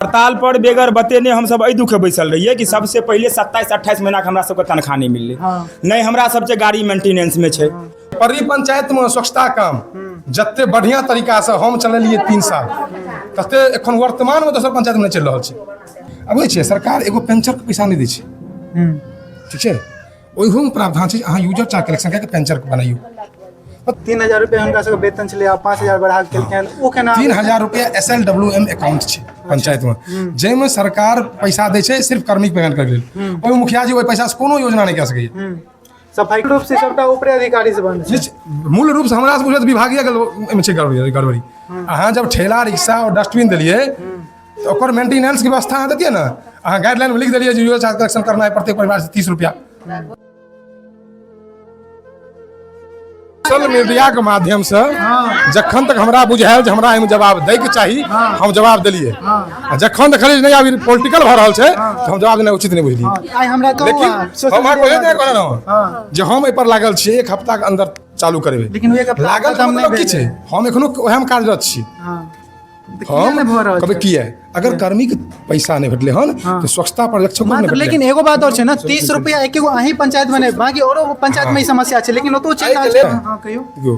हड़ताल पर बेगर बतेने हमसब एहि दुखे बैसल रहियै कि सबसे पहिले 27-28 महीना के हमरा सबके तनख्वाह नहि मिललै। नहि हमरा सबके गाड़ी मेंटेनेंस में छै। पर्री पंचायत में स्वच्छता काम जते बढ़िया तरीका से हम चलेलिए 3 साल तते एखन वर्तमान में दोसर पंचायत में नहीं चलि रहल छै। अबै छै सरकार एगो पेंचर के पैसा नहीं दै छै, ठीक छै, ओहियोमे प्रावधान छै अहाँ यूजर चार्ज कलेक्शन कए के पेंचर बनाइयो। 3000 रुपया हुनका सबके वेतन छलै, आब 5000 बढ़ा के केलखिन, ओ केना? 3000 रुपया SLWM account छै पंचायत में, जाहिमे सरकार पैसा दै छै सिर्फ कर्मीके पेमेंट करके लेल। ओहिमे मुखिया जी ओहि पैसा से कोनो योजना नहि कए सकैए। सफाई रूप से सबटा ऊपरे अधिकारी से बंद छै। मूल रूप से हमरा से बुझत विभागीय एहिमे छै गड़बड़ी। अहाँ जब ठेला रिक्शा और डस्टबिन देलियै तऽ ओकर मेंटेनेंस के व्यवस्था अहाँ देतियै ने। अहाँ गाइडलाइन में लिख देलियै जे यूजर चार्ज कलेक्शन करना है प्रत्येक परिवार से 30 रुपया। सोशल मीडिया के माध्यम से जखन तक हमरा बुझायल जे हमरा एहिमे जवाब दै के चाही, हम जवाब देलियै। आ जखन देखलियै नहि अभी पॉलिटिकल भऽ रहल छै तऽ हम जवाब देनाइ उचित नहि बुझलियै। आइ हमरा कहू, लेकिन सोशल हम अहाँके मीडिया कहने रहौं जे हम एहि पर लागल छियै, 1 हफ्ता के अंदर चालू करेबै। लेकिन एक हफ्ता लागल खत्म मतलब नहि की छै, हम एखनो ओएहमे कार्यरत छी। हम कभी किया अगर कर्मी के पैसा नहीं भेटले हन तो स्वच्छता पर्यवेक्षक को नहीं। लेकिन एगो बात और छै ना, 30 रुपया एक एगो अही पंचायत में नहीं, बाकी औरो पंचायत में ई समस्या छै, लेकिन ओतो चलि रहल छै। हां कहियो।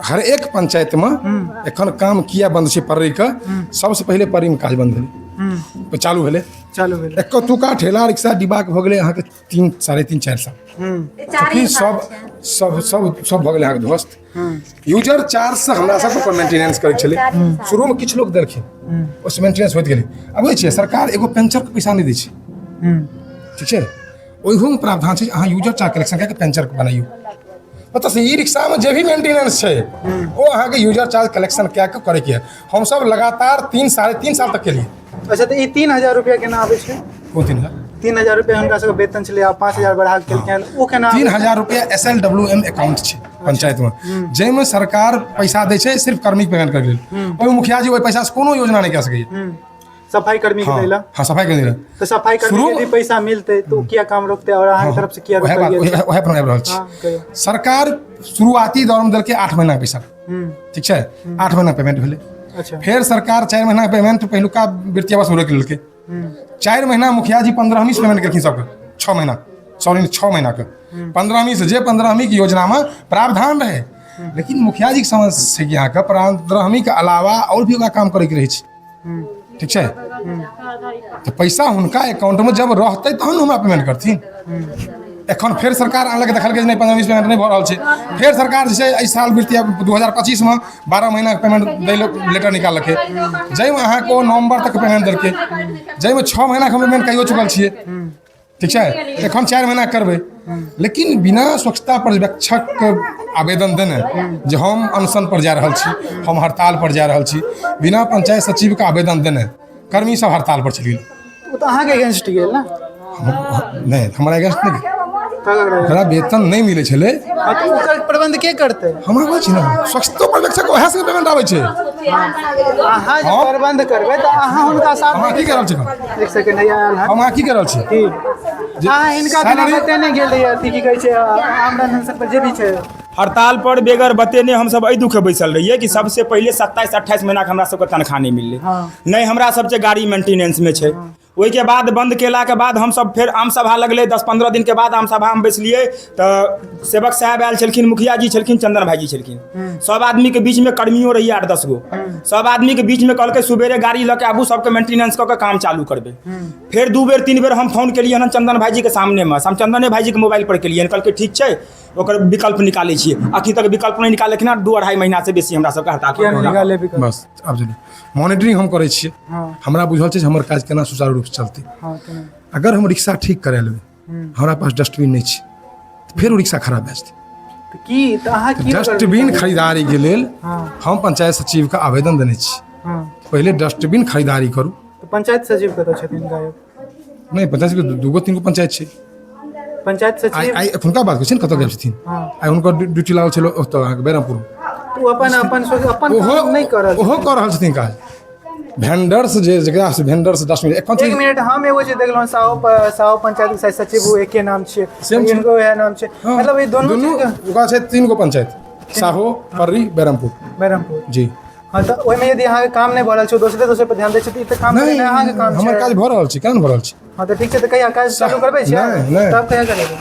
हर एक पंचायत में एखन काम किया बंद छै पर्री के? सबसे पहिले पर्री में काज बंद भेलै, चालू भेलै, चालू भेलै। एतुका ठेला रिक्शा डिब्बा के भऽ गेलै अहाँके 3 3.5 4 साल। चूँकि सब सब सब सब भऽ गेलै अहाँके ध्वस्त। यूजर चार्ज से हमरा सबके ओकर मेंटेनेंस करै छलै। शुरूमे किछु लोक देलखिन, ओहिसँ मेंटेनेंस होइत गेलै। अबै छै सरकार एगो पेंचरके पैसा नहि दै छै, ठीक छै, ओहियोमे प्रावधान छै अहाँ यूजर चार्ज कलेक्शन कए के पेंचर बनाइयो। मतलब ई रिक्शामे जे भी मेंटेनेंस छै ओ अहाँके यूजर चार्ज कलेक्शन कए के करैके है। हमसब लगातार 3 3.5 साल तक केलियै। अच्छा, तऽ ई 3000 रुपया केना आबै छै? कोन 3000? 3000 रुपया हुनका सबके वेतन छलै, आब 5000 बढ़ा के केलखिन, ओ केना? 3000 रुपया SLWM account छै पंचायत में, जाहिमे सरकार पैसा दै छै सिर्फ कर्मीके पेमेंट करके लेल। ओहिमे मुखिया जी ओहि पैसा से कोनो योजना नहि कए सकैए। सफाई कर्मी के दैला? हाँ, सफाई कर्मी दैला। तऽ सफाई कर्मी के यदि पैसा मिलतै तऽ ओ किया काम रोकतै और अहाँके तरफ से किया रोकल गेल? ओएह पर आबि रहल छी। सरकार शुरुआती दौरमे देलकै 8 महीना के पैसा, ठीक छै, 8 महीना पेमेंट भेलै। अच्छा। फेर सरकार 4 महीना पेमेंट पहिलुका वित्तीय वर्ष में रोकि लेलकै। 4 महीना मुखिया जी 15वीं से पेमेंट केलखिन सबके, 6 महीना, सॉरी 6 महीना के 15वीं से, जे 15वीं के योजना में प्रावधान रहे। लेकिन मुखिया जी के समझ छै कि अहाँके 15वीं के अलावा और भी ओकरा काम करैके रहै छै, ठीक छै, तऽ पैसा हुनका अकाउंट में जब रहतै तहन हमरा पेमेंट करथिन। एखन फेर सरकार आनलक, देखलकै जे नहि 15-20 पेमेंट नहि भऽ रहल छै, फेर सरकार जे छै एहि साल वित्तीय 2025 में 12 महीनाके पेमेंट दै लए लेटर निकाललकै, जाहिमे अहाँके ओ नवम्बर तक पेमेंट देलकै, जाहिमे 6 महीनाके हम पेमेंट कहियो चुकल छियै, ठीक छै, एखन 4 महीना करबै। लेकिन बिना स्वच्छता पर्यवेक्षकके आवेदन देने जे हम अनशन पर जा रहल छी, हम हड़ताल पर जा रहल छी, बिना पंचायत सचिवके आवेदन देने कर्मी सब हड़ताल पर चलि गेल। ओ तऽ अहाँके अगेंस्ट गेल ने? नहि, हमरा अगेंस्ट नहि गेल, ओकरा वेतन नहि मिलै छलै। ओकर प्रबंध के करतै? हमरा कहै छी ने, स्वच्छतो पर्यवेक्षक वएह से पेमेंट आबै छै। अहाँ जे प्रबंध करबै तऽ अहाँ हुनका साथ हम की कर रहल छी? एक सेकंड हैया आयल हन। हम अहाँ की कर रहल छी? अहाँ हिनका बिना बतेने गेल रहियै, अथी की कहै छै, आमरण अनशन पर जे भी छै। हड़ताल पर बेगर बतेने हमसब एहि दुखे बैसल रहियै कि सबसे पहिले 27-28 महीना के हमरा सबके तनख्वाह नहि मिललै। नहि हमरा सबके गाड़ी मेंटेनेंस में छै। ओहिके बाद बंद केलाके बाद हमसब फेर आम सभा लगलै, 10-15 दिनके बाद आम सभामे बैसलियै तऽ सेवक साहेब आयल छलखिन, मुखिया जी छलखिन, चंदन भाईजी छलखिन, सब आदमीके बीचमे कर्मियो रहियै 8-10 गो, सब आदमीके बीचमे कहलकै सुबेरे गाड़ी लऽ के आबू, सबके मेंटेनेंस कऽ के काम चालू करबै। फेर 2 बेर 3 बेर हम फोन केलियै हन चंदन भाईजीके सामनेमे, हम चंदने भाईजीके मोबाइल पर केलियै, कहलकै ठीक छै, ओकर विकल्प निकालै छियै। अखन तक विकल्प नहि निकाललखिन हँ, 2-2.5 महीना से बेसी हमरा सबके हड़ताल। बस आब चलू, मॉनिटरिंग हम करै छियै, हमरा बुझल छै हमर काज केना सुचारू रूपसँ चलतै। अगर हम रिक्शा ठीक करा लेबै, हमरा पास डस्टबिन नहि छै, फेर ओ रिक्शा खराब भए जेतै। की तऽ अहाँ की डस्टबिन खरीदारीके लेल हम पंचायत सचिवके आवेदन देने छी, पहिले डस्टबिन खरीदारी करू। पंचायत सचिव कतऽ छथिन गायब? नहि, पंचायत सचिव 2-3 गो पंचायत छै। पंचायत सचिव आइ हुनका बात कहै छै ने, कतऽ गेल छथिन? आइ हुनकर ड्यूटी लागल छलै ओतऽ अहाँके बैरमपुर। ओ अपन अपन अपन ओहो नहि कर रहल, ओहो कऽ रहल छथिन काज। भेंडर्स जे जकरा से भेंडर्स 10 मिनट एखन एक मिनट, हम एगो जे देखलहुँ साहो पंचायत के सचिव एके नाम छै, इनको वएह नाम छै, मतलब ई दुनू ओकरा छै 3 गो पंचायत, साहो, पर्री, बैरमपुर। बैरमपुर जी। हँ, तऽ ओहिमे यदि अहाँके काम नहि भऽ रहल छै, दोसरे दोसर पर ध्यान दै छै, तऽ ई तऽ काम नहि, अहाँके काम हमर छै। काज भऽ रहल छै, केना नहि भऽ रहल छै? हँ, तऽ ठीक छै, तऽ कहिया काज चालू करबै छै? नहि, नहि। तब कहिया करेबै?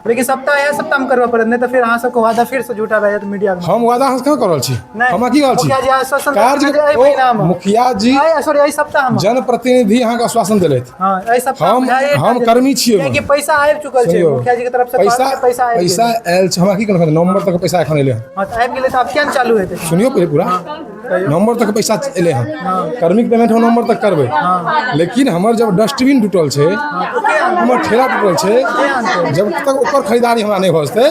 लेकिन सप्ताह, इएह सप्ताहमे करबऽ पड़त, नहि तऽ फेर अहाँ सबके वादा फिर से झूठा भए जायत मीडिया मे। हम वादा अहाँ कहाँ कऽ रहल छी? नहि, हम की रहल छी? मुखिया जी आश्वासन कार्य देलखिन जे एहि ओ महीनामे। मुखिया जी आइ, सॉरी, एहि सप्ताहमे जनप्रतिनिधि अहाँके आश्वासन देलथि। हँ, एहि सप्ताह हम कर्मी छियै। कियाकि पैसा आबि चुकल छै। सुनियौ, मुखिया जी के तरफ से पैसा कहल कि पैसा आबि पैसा गेल। आयल छै। हमरा की कहलखिन, नवम्बर तक पैसा एखन एलै हन। हँ, तऽ आबि गेलै तऽ आब किया नहि चालू हेतै? सुनियौ पहिले पूरा। नवम्बर तक पैसा एलै हन, कर्मीके पेमेंट हम नवम्बर तक करबै, लेकिन हमर जब डस्टबिन टूटल छै, हमर ठेला टूटल छै, जब तक ओकर खरीदारी हमरा नहि भऽ जेतै।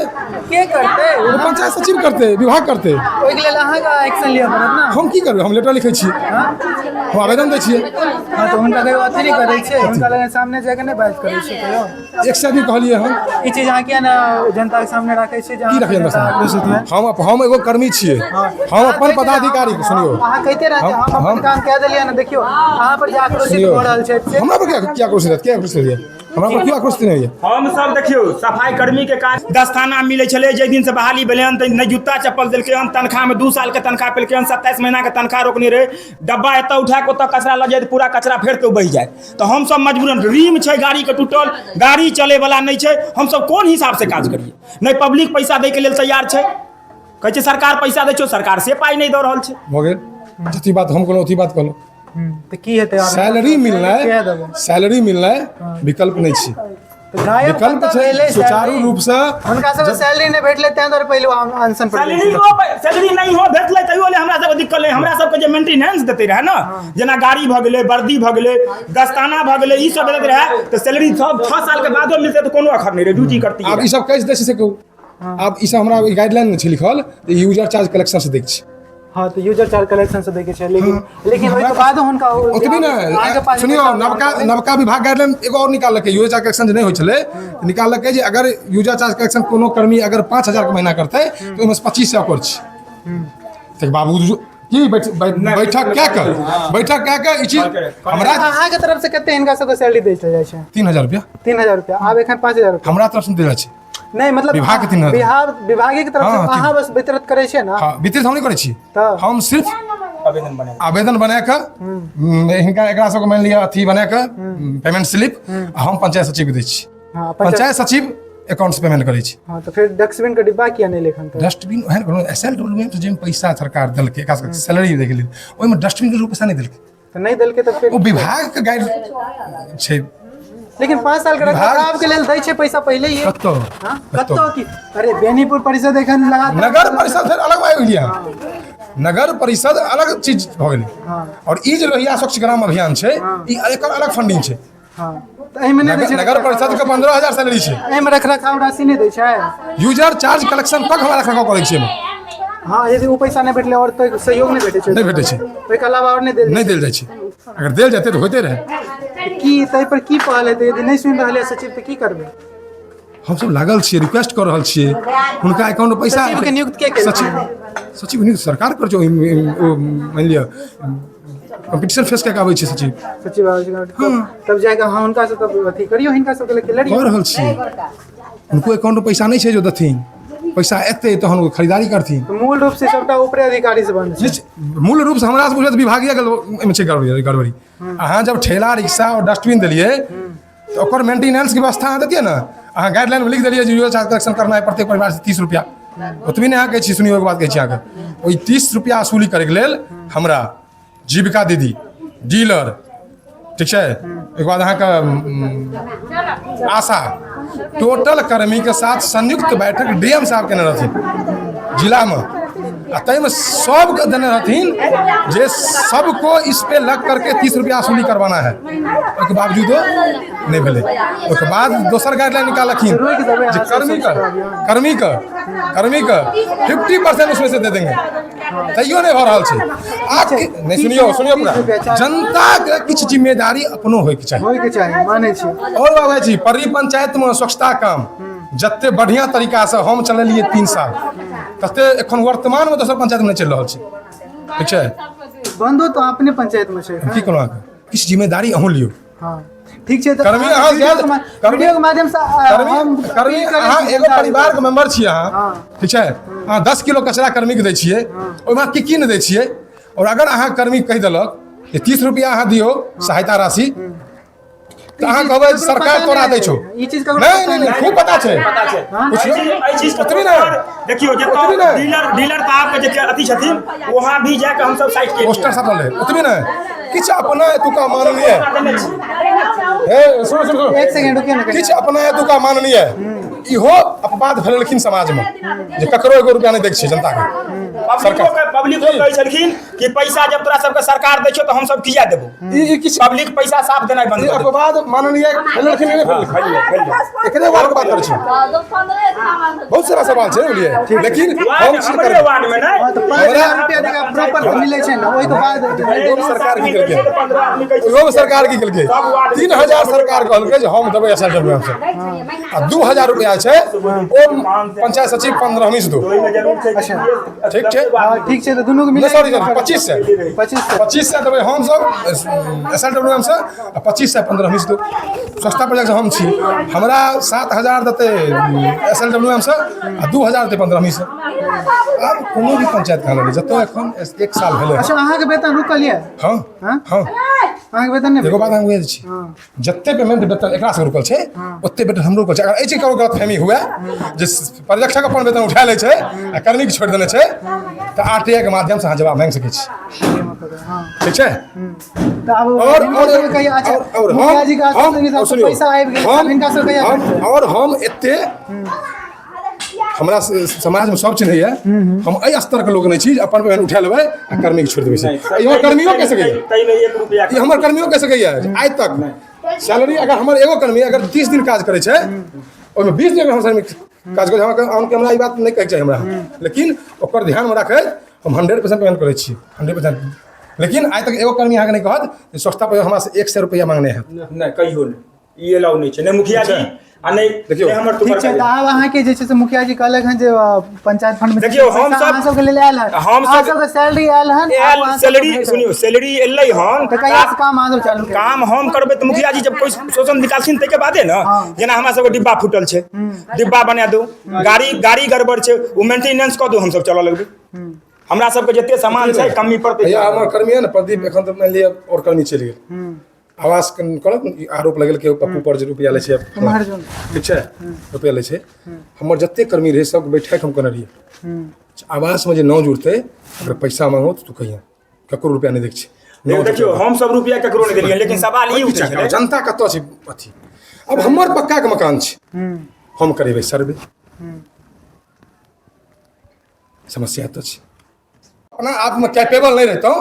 के करतै? ओ पंचायत सचिव करतै, विभाग करतै। ओहिके लेल अहाँके एक्शन लिअ पड़त ने। हम की करबै? हम लेटर लिखै छियै, हम आवेदन दै छियै। हँ, तऽ हुनका कहियो अथी नहि करै छै, हुनका लग सामने जाके नहि बात करै छै कहियो? एक से आदमी कहलियै हम। ई चीज अहाँ किया ने जनता के सामने राखै छियै जे की रखियै अहाँ सामने? आक्रोशित हुए? हम एगो कर्मी छियै, हम अपन पदाधिकारी, सुनियौ। अहाँ कहिते रहै हम- हम अपन काम कए देलियै ने। देखियौ, अहाँ पर जे आक्रोशित सुनियौ, भऽ रहल छै से- हमरा पर क्या आक्रोशित हैत? क्या आक्रोशित होइए? हमरा पर क्यों आक्रोशित नहीं होइए? हम सब देखियौ, सफाई कर्मी के काज दस्ताना मिलै छलै। जाहि दिन से बहाली भेलै हन तऽ नहि जूता चप्पल देलकै हन। तनख्वाह में 2 साल के तनख्वाह पेलकै हन, 27 महीना के तनख्वाह रोकने रहै। डब्बा एतऽ उठा कऽ ओतऽ कचरा लऽ जाय तऽ पूरा कचरा फेर तऽ बहि जाय। तऽ हमसब मजबूरन रिम छै गाड़ी के टूटल, गाड़ी चलै वाला नहि छै। हमसब कोन हिसाब से काज करियै? नहि पब्लिक पैसा दै के लेल तैयार छै, कहै छै सरकार पैसा दै छौ, सरकार से पाइ नहि दऽ रहल छै। भऽ गेल। जति बात हम कहलहुँ अथी बात कहलहुँ। तऽ की हेतै आब? सैलरी मिलनाइ कहि देबै। सैलरी मिलनाइ विकल्प नहि छै। तऽ गायब विकल्प कतऽ छै भेलै सुचारू सैलरी? रूपसँ हुनका सबके सैलरी नहि भेटलै, ताहि दुआरे पहिले अनशन पर गेल। सैलरी नहि हो भेटलै तैयो ले हमरा सबके दिक्कत नहि। हमरा सबके जे मेंटेनेंस देते रहै ने, जेना गाड़ी भऽ गेलै, वर्दी भऽ गेलै, दस्ताना भऽ गेलै, ई सब देते रहै तऽ सैलरी सब 6 साल के बादो मिलतै तऽ कोनो अखर नहि रहै, ड्यूटी करती। आब ई सब कैसे दै छै से कहू। आब ई सब हमरा गाइडलाइन मे छै लिखल, यूजर चार्ज कलेक्शन से दै छै। हँ, तऽ यूजर चार्ज कलेक्शन से दैके छै, लेकिन लेकिन ओहिके बाद हुनका ओतबी ने अहाँके पास सुनियौ, पैसा नवका नवका विभाग गाइडलाइन एगो और निकाललकै। यूजर चार्ज कलेक्शन जे नहि होइ छलै, तऽ निकाललकै जे अगर यूजर चार्ज कलेक्शन कोनो कर्मी अगर 5000 के महीना करतै तऽ ओहिमे से 2500 ओकर छै। तऽ बाबू की बैठक कए कऽ, बैठक कए कऽ ई चीज हमरा अहाँके तरफ से कते हिनका सबके सैलरी दै जाइ छै? 3000 रुपया। 3000 रुपया, आब एखन 5000 रुपया। हमरा तरफ से देल जाइ छै? नहि, मतलब विभाग के 3000। बिहार विभागे के तरफ से। हँ, तीन। अहाँ बस वितरित करै छियै ने? हँ, वितरित हम नहि करै छी। तऽ? हम सिर्फ आवेदन बने आवेदन बना कऽ हिनका एकरा सबके मानि लिअ अथी बना कऽ पेमेंट स्लिप हम पंचायत सचिव के दै छी। हँ, पंचायत पंचायत सचिव अकाउंट से पेमेंट करै छै। हँ, तऽ फेर डस्टबिन के डिब्बा किया नहि लेखन तऽ? डस्टबिन ओहन कोनो एस एल डब्ल्यू एम जाहिमे पैसा सरकार देलकै एकरा सबके सैलरी दैके लेल, ओहिमे डस्टबिन के पैसा नहि देलकै। तऽ नहि देलकै तऽ फेर ओ विभाग के गाइड छै। लेकिन 5 साल के विभाग- रखरखाव के लेल दै छै पैसा पहिले ही। कतौ? हाँ? कतौ की? अरे, बेनीपुर परिषद एखन लगातार नगर परिषद फेर अलग आबि गेलियै अहाँ। नगर परिषद अलग चीज भऽ गेलै। और ई जे लोहिया स्वच्छ ग्राम अभियान छै, ई एकर अलग फंडिंग छै। हँ, तऽ एहिमे नहि दै नगर छै? नगर परिषद के 15,000 सैलरी छै। एहिमे रखरखाव राशि नहि दै छै? यूजर चार्ज कलेक्शन तक हमरा रखरखाव करै छै एहिमे। हँ, यदि ओ पैसा नहि भेटलै और तऽ सहयोग नहि भेटै छै? नहि भेटै छै। ओहिके अलावा और नहि देल? नहि देल जाइ छै। अगर देल जेतै तऽ होइते रहै। की ताहि पर की पहल हेतै? यदि नहि सुनि रहल है सचिव तऽ की करबै? हमसब लागल छियै, रिक्वेस्ट कऽ रहल छियै, हुनका अकाउंट में पैसा। सचिव के नियुक्त के केलकै? सचिव सचिव नियुक्त सरकार कर छै। ओ मानि लिअ कॉम्पिटिशन फेस कए कऽ आबै छै सचिव। सचिव आबै छै तब जाके अहाँ हुनका से तब अथी करियौ, हिनका सबके लेके लड़ियौ। कऽ रहल छियै। हुनको अकाउंट में पैसा नहि छै जो देथिन। पैसा एतै तहन ओ खरीदारी करथिन। तऽ मूल रूप से सबटा ऊपरे अधिकारी से बंद छै। मूल रूप से हमरा से बुझत विभागीय एहिमे छै गड़बड़ी। गड़बड़ी अहाँ जब ठेला, रिक्शा और डस्टबिन देलियै तऽ ओकर मेंटेनेंस के व्यवस्था अहाँ देतियै ने। अहाँ गाइडलाइन में लिख देलियै जे यूजर चार्ज कलेक्शन करना है प्रत्येक परिवार से 30 रुपया। ओतबी नहि अहाँ कहै छी, सुनियौ, एगो बात कहै छी अहाँके। ओहि 30 रुपया वसूली करैके लेल हमरा जीविका दीदी, डीलर, ठीक छै, ओहिके बाद अहाँके आशा, टोटल कर्मीके साथ संयुक्त बैठक डीएम साहब केने रहथिन जिलामे, आ ताहिमे सबके देने रहथिन जे सबको इस पे लग करके 30 रुपया वसूली करवाना है। ओहिके बावजूदो नहि भेलै। ओहिके बाद दोसर गाइडलाइन निकाललखिन रोकि देबै जे अहाँ सब। कर्मी के 50% उसमें से दे देंगे, तैयो नहि भऽ रहल छै। आब नहि, सुनियौ, सुनियौ पूरा। जनताके किछु जिम्मेदारी अपनो होइके चाही। होइके चाही, मानै छी। और बात छी, परी पंचायत में स्वच्छता काम जते बढ़िया तरीका से हम चलेलियै 3 साल, तते एखन वर्तमान में दोसर पंचायत में नहि चलि रहल छै। ठीक छै? बंदो तऽ अपने पंचायत में छै। की कहलहुँ अहाँके, किछु जिम्मेदारी अहूँ लियौ। हँ, ठीक छै, तऽ कर्मी अहाँ वीडियो के वीडियो के माध्यम से कर्मी हम कर्मी अपील करै अहाँ छी एगो जनता परिवार के मेंबर छियै अहाँ। हाँ। ठीक छै? अहाँ 10 किलो कचरा कर्मी के दै छियै, ओहिमे अहाँ की की नहि दै छियै? और अगर अहाँ कर्मी कहि देलक जे 30 रुपया अहाँ दियौ सहायता राशि, तऽ अहाँ कहबै ककरो सरकार पता तोरा नहि दै छौ। ई चीज ककरो नहि पता नहि नहि, नहि। खूब पता छै। पता छै। पुछियौ। एहि चीज के ओतबी नहि। देखियौ ओतबी जतऽ नहि। डीलर डीलर साहब के जे अथी छथिन, वहाँ भी जाके हमसब साइट के पोस्टर सब रहलै। ओतबी नहि, किछु अपना एतुका माननीय, हे सुनू सुनू सुनू, एक सेकंड रुकिए ना। किछु अपना एतुका माननीय इहो अपवाद फैलेलखिन समाजमे जे ककरो एगो रुपया नहि दै छै जनताके। पब्लिको के पब्लिको कहै छलखिन कि पैसा जब तोरा सबके सरकार दै छौ तऽ हमसब किया देबौ। ई किछु पब्लिक पैसा साफ देनाइ बंद ई कऽ देलकै। अपवाद माननीय फैलेलखिन कि नहि फैलेलखिन? एकरे वार्ड के बात करै छी, बहुत सारा सवाल छै, बुझलियै? लेकिन हम वार्ड छी हमरे करबै। वार्ड में नहि, हँ, तऽ 5,000 रुपया देखा प्रॉपर मिलै छै ने, ओहिके बाद ओहिमे सरकार की केलकै? 15 आदमी कहै छै। ओहिमे सरकार की केलकै? 3000 सरकार कहलकै जे हम देबै एस एल से, आ 2000 रुपया छै ओ पंचायत सचिव 15वीं से दू। ओहिमे जरूर छै कि ठीक छै। हँ, ठीक छै, तऽ दुनूके नहि मिला सॉरी सॉरी, 25 सए। 25 सए। 25 सए देबै हमसभ एस एल डब्ल्यू एम से आ 25 सए 15वीं से दू। स्वच्छता प्रोजेक्ट हम छी, हमरा 7000 देतै एस एल डब्ल्यू एम से आ 2000 देतै 15वीं से। आब कोनो भी पंचायत कहाँ लेबै जतऽ एखन एक साल भेलै। अच्छा, अहाँके वेतन रुकल यऽ? हँ। हँ? हँ। अहाँके वेतन नहि? एगो बात हम बुझै छी, जते पेमेंट वेतन एकरा से रुकल छै, ओते वेतन हमरो रुकल छै। अगर एहि चीज ककरो गलतफहमी हुए जे पर्यवेक्षक अपन वेतन उठा लै छै आ कर्मी के छोड़ि देने छै, तऽ आर टी I के माध्यम से अहाँ जवाब मांगि सकै छी। ठीक छै? तऽ आब और हिनको और सबके कहिया, अच्छा, और हम मुखिया जी के आश्वासन हम हिसाब से सुनियौ, पैसा आबि गेल, हम आब हिनका सबके कहिया हम भेटतै? और हम एते हमरा समाज में सब चिन्हैया, हम एहि स्तर के लोक नहि छी जे अपन पेमेंट उठा लेबै आ कर्मी के छोड़ि देबै। से ई हमर कर्मियो कहि सकैया। ताहिमे 1 रुपया ई हमर कर्मियो कहि सकैया जे आइ तक सैलरी अगर हमर एगो कर्मी अगर 30 दिन काज करै छै, ओहिमे 20 दिन अगर हम कर्मी काज करै छै, हमरा हमरा ई बात नहि कहैके चाही हमरा, लेकिन ओकर ध्यानमे राखैत हम 100% पेमेंट करै छी, 100%। लेकिन आइ तक एगो कर्मी अहाँके नहि कहत जे स्वच्छता पर हमरा से 100 रुपैआ मांगने हैत। नहि, कहियो नहि, ई एलाउ नहि छै, नहि मुखिया जी आ नहि। देखियौ। नहि हमर ठीक छै, तऽ आब अहाँके जे छै से मुखिया जी कहलक हन जे पंचायत फंड में देखियौ, पैसा हमसब- अहाँ सबके लेल आयल हन, हमसब- अहाँ सबके सैलरी आयल हन, आब आयल अहाँ सबके सैलरी भेटत। सुनियौ, सैलरी एलै हन। तऽ कहिया से काम अहाँ सब चालू केलियै? काम हम करबै तऽ मुखिया जी जब कोइ शोषण निकालथिन ताहिके बादे ने। जेना हमरा सबके डिब्बा फूटल छै, डिब्बा बना दू, गाड़ी गाड़ी गड़बड़ छै, ओ मेंटेनेंस कऽ दू, हमसब चलऽ लगबै। हमरा सबके जते सामान छै कमी पड़तै। भैया, हमर कर्मी है ने प्रदीप, एखन तऽ मानि लिअ आओर कर्मी चलि गेल आवास करत, ई आरोप लगेलकै पप्पू पर जे रुपया लै छै। एम्हर जो। ठीक छै, रुपया लै छै। हमर जते कर्मी रहै सबके बैठा के हम कहने रहियै, आवासमे जे नाम जुड़तै अगर पैसा मांगो तऽ तू कहिया, ककरो रुपया नहि दै छै। नाम देखियौ, जुड़तै। हम सब रुपया ककरो नहि देलियै, लेकिन सवाल ई उठै छलै। जनता कतऽ छै अथी? अब हमर पक्काके मकान छै, हम करेबै सर्वे? समस्या तऽ छै। अपना आपमे कैपेबल नहि रहितहुँ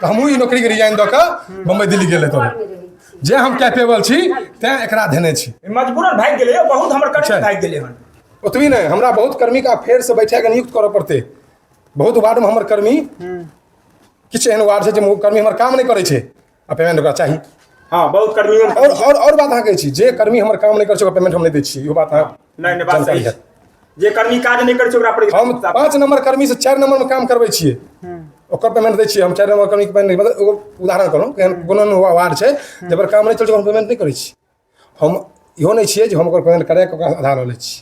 तऽ हमहूँ ई नौकरीके रिजाइन दऽ कऽ बम्बई दिल्ली गेल रहितहुँ। जे हम कैपेबल छी तैँ एकरा धेने छी। मजबूरन भागि गेलै यौ, बहुत हमर कर्मी अच्छा। भागि गेलै हन। ओतबी नहि, हमरा बहुत कर्मीके आब फेरसँ बैठा कऽ नियुक्त करऽ पड़तै। बहुत वार्डमे हमर कर्मी, किछु एहन वार्ड छै जे कर्मी हमर काम नहि करै छै आ पेमेंट ओकरा चाही। हँ, बहुत कर्मी। और और और बात अहाँ कहै छी, जे कर्मी हमर काम नहि करै छै ओकर पेमेंट हम नहि दै छी, इहो बात अहाँ नहि नहि, बात जानकारी सही छै। हैत। जे कर्मी काज नहि करै छै ओकरा पर हम 5 नंबर कर्मी से 4 नंबर में काम करबै छियै, ओकर पेमेंट दै छियै। हम 4 नंबर कर्मी के पेमेंट, मतलब एगो उदाहरण कहलहुँ, एहन कोनो एहन वार्ड छै जकर काम नहि चलै छै, हम पेमेंट नहि करै छी। हम इहो नहि छियै जे हम ओकर पेमेंट करा कऽ ओकरा आधा लऽ लै छी।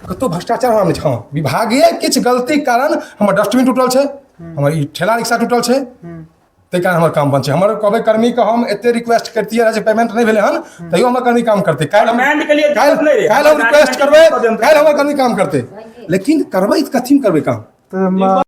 कतहु भ्रष्टाचार हमरा नहि छै। हँ, विभागीय किछु गलतीके कारण हमर डस्टबिन टूटल छै, हमर ई ठेला रिक्शा टूटल छै, ताहि कारण हमर काम बंद छै। हमर कहबै कर्मीके हम एते रिक्वेस्ट करतियै रहए जे पेमेंट नहि भेलै हन, तैयो हमर कर्मी काम करतै। काल्हि हम पेमेंट के लिए दिक्कत काल्हि नहि रहै। काल्हि हम रिक्वेस्ट करबै, कऽ देम। काल्हि हमर कर्मी काम करतै, लेकिन करबै तऽ कथीमे करबै काम? तऽ